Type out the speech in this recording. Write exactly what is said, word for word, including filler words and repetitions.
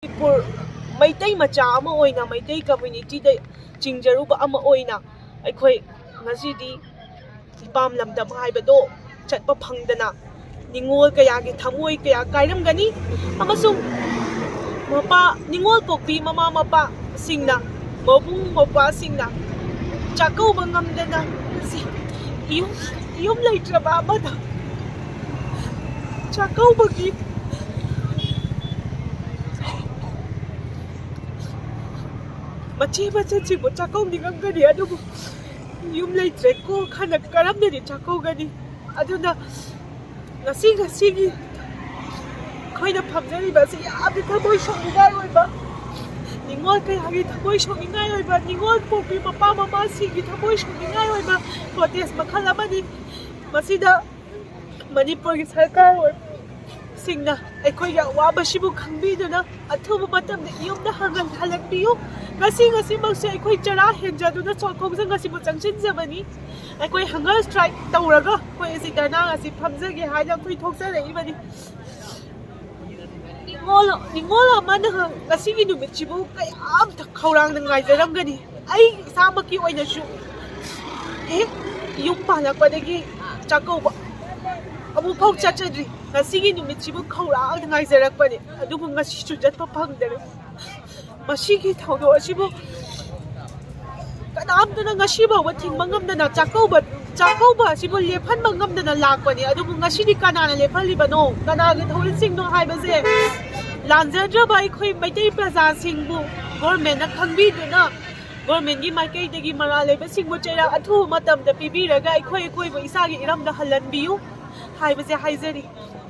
ꯃꯅꯤꯄꯨꯔ ꯃꯩꯇꯩ ꯃꯆꯥ ꯑꯃ ꯑꯣꯏꯅ, ꯃꯩꯇꯩ ꯀꯝꯃ꯭ꯌꯨꯅꯤꯇꯤꯗ ꯆꯤꯡꯖꯔꯨꯕ ꯑꯃ ꯑꯣꯏꯅ, ꯑꯩꯈꯣꯏ ꯉꯁꯤꯗꯤ ꯏꯄꯥꯝ ꯂꯝꯗꯝ ꯍꯥꯏꯕꯗꯣ ꯆꯠꯄ ꯐꯪꯗꯅ ꯅꯤꯉꯣꯜ ꯀꯌꯥꯒꯤ ꯊꯃꯣꯏ ꯀꯌꯥ ꯀꯥꯏꯔꯝꯒꯅꯤ꯫ ꯑꯃꯁꯨꯡ ꯃꯄꯥ, ꯅꯤꯉꯣꯜ ꯄꯣꯛꯄꯤ ꯃꯃꯥ ꯃꯄꯥꯁꯤꯡꯅ, ꯃꯕꯨꯡ ꯃꯧꯄ꯭ꯋꯥꯁꯤꯡꯅ ꯆꯥꯛꯀꯧꯕ ꯉꯝꯗꯅ ꯉꯁꯤ ꯌꯨꯝ, ꯌꯨꯝ ꯂꯩꯇ꯭ꯔꯕ ꯑꯃꯗ ꯆꯥꯛꯀꯧꯕꯒꯤ ꯃꯆꯦ ꯃꯆꯟꯁꯤꯡꯕꯨ ꯆꯥꯛꯀꯧꯅꯤꯡꯉꯝꯒꯅꯤ, ꯑꯗꯨꯕꯨ ꯌꯨꯝ ꯂꯩꯇ꯭ꯔꯦꯀꯣ ꯈꯟꯅ ꯀꯔꯝꯅꯗꯤ ꯆꯥꯛꯀꯧꯒꯅꯤ? ꯑꯗꯨꯅ ꯉꯁꯤ, ꯉꯁꯤꯒꯤ ꯑꯩꯈꯣꯏꯅ ꯐꯝꯖꯔꯤꯕ ꯑꯁꯤ ꯌꯥꯝꯅ ꯊꯃꯣꯏ ꯁꯣꯛꯅꯤꯡꯉꯥꯏ ꯑꯣꯏꯕ, ꯅꯤꯉꯣꯜ ꯀꯌꯥꯒꯤ ꯊꯃꯣꯏ ꯁꯣꯛꯅꯤꯡꯉꯥꯏ ꯑꯣꯏꯕ, ꯅꯤꯉꯣꯜ ꯄꯣꯛꯄꯤ ꯃꯄꯥ ꯃꯃꯥꯁꯤꯡꯒꯤ ꯊꯃꯣꯏ ꯁꯣꯛꯅꯤꯡꯉꯥꯏ ꯑꯣꯏꯕ ꯄ꯭ꯔꯣꯇꯦꯁ ꯃꯈꯜ ꯑꯃꯅꯤ꯫ ꯃꯁꯤꯗ ꯃꯅꯤꯄꯨꯔꯒꯤ ꯁꯔꯀꯥꯔ ꯑꯣꯏꯕꯁꯤꯡꯅ ꯑꯩꯈꯣꯏꯒꯤ ꯑꯋꯥꯕꯁꯤꯕꯨ ꯈꯪꯕꯤꯗꯨꯅ ꯑꯊꯨꯕ ꯃꯇꯝꯗ ꯌꯨꯝꯗ ꯍꯟꯍꯟ-, ꯍꯜꯍꯟꯕꯤꯌꯨ꯫ ꯉꯁꯤ, ꯉꯁꯤꯃꯛꯁꯨ ꯑꯩꯈꯣꯏ ꯆꯔꯥ ꯍꯦꯟꯖꯗꯨꯅ ꯁꯣꯔ ꯈꯣꯡꯖꯪ ꯑꯁꯤꯕꯨ ꯆꯪꯁꯤꯟꯖꯕꯅꯤ꯫ ꯑꯩꯈꯣꯏ ꯍꯪꯒꯔ ꯁ꯭ꯇ꯭ꯔꯥꯏꯛ ꯇꯧꯔꯒ ꯑꯩꯈꯣꯏ ꯑꯁꯤ ꯙꯔꯅꯥ ꯑꯁꯤ ꯐꯝꯖꯒꯦ ꯍꯥꯏꯅ ꯑꯩꯈꯣꯏ ꯊꯣꯛꯆꯔꯛꯏꯕꯅꯤ꯫ ꯅꯤꯉꯣꯜ, ꯅꯤꯉꯣꯜ ꯑꯃꯅ ꯉꯁꯤꯒꯤ ꯅꯨꯃꯤꯠꯁꯤꯕꯨ ꯀꯌꯥꯝ ꯈꯧꯔꯥꯡꯅ ꯉꯥꯏꯖꯔꯝꯒꯅꯤ꯫ ꯑꯩ ꯏꯁꯥꯃꯛꯀꯤ ꯑꯣꯏꯅꯁꯨ ꯍꯦꯛ ꯌꯨꯝ ꯄꯥꯜꯂꯛꯄꯗꯒꯤ ꯆꯥꯛꯀꯧꯕ ꯑꯃꯨꯛꯐꯥꯎ ꯆꯠꯆꯗ꯭ꯔꯤ꯫ ꯉꯁꯤꯒꯤ ꯅꯨꯃꯤꯠꯁꯤꯕꯨ ꯈꯧꯔꯥꯡꯅ ꯉꯥꯏꯖꯔꯛꯄꯅꯤ, ꯑꯗꯨꯕꯨ ꯉꯁꯤꯁꯨ ꯆꯠꯄ ꯐꯪꯗꯔꯦ꯫ ꯃꯁꯤꯒꯤ ꯊꯧꯗꯣꯛ ꯑꯁꯤꯕꯨ ꯀꯅꯥꯝꯇꯅ ꯉꯁꯤ ꯐꯥꯎꯕ ꯊꯤꯡꯕ ꯉꯝꯗꯅ ꯆꯥꯛꯀꯧꯕ, ꯆꯥꯛꯀꯧꯕ ꯑꯁꯤꯕꯨ ꯂꯦꯞꯍꯟꯕ ꯉꯝꯗꯅ ꯂꯥꯛꯄꯅꯤ꯫ ꯑꯗꯨꯕꯨ ꯉꯁꯤꯗꯤ ꯀꯅꯥꯅ ꯂꯦꯞꯍꯜꯂꯤꯕꯅꯣ? ꯀꯅꯥꯒꯤ ꯊꯧꯔꯤꯁꯤꯡꯅꯣ ꯍꯥꯏꯕꯁꯦ ꯂꯥꯟꯖꯗ꯭ꯔꯕ ꯑꯩꯈꯣꯏ ꯃꯩꯇꯩ ꯄ꯭ꯔꯖꯥꯁꯤꯡꯕꯨ ꯒꯣꯔꯃꯦꯟꯅ ꯈꯪꯕꯤꯗꯨꯅ, ꯒꯣꯔꯃꯦꯟꯒꯤ ꯃꯥꯏꯀꯩꯗꯒꯤ ꯃꯔꯥꯜ ꯂꯩꯕꯁꯤꯡꯕꯨ ꯆꯩꯔꯥꯛ ꯑꯊꯨꯕ ꯃꯇꯝꯗ ꯄꯤꯕꯤꯔꯒ ꯑꯩꯈꯣꯏ ꯑꯩꯈꯣꯏꯕꯨ ꯏꯁꯥꯒꯤ ꯏꯔꯝꯗ ꯍꯜꯍꯟꯕꯤꯌꯨ ꯍꯥꯏꯕꯁꯦ ꯍꯥꯏꯖꯔꯤ꯫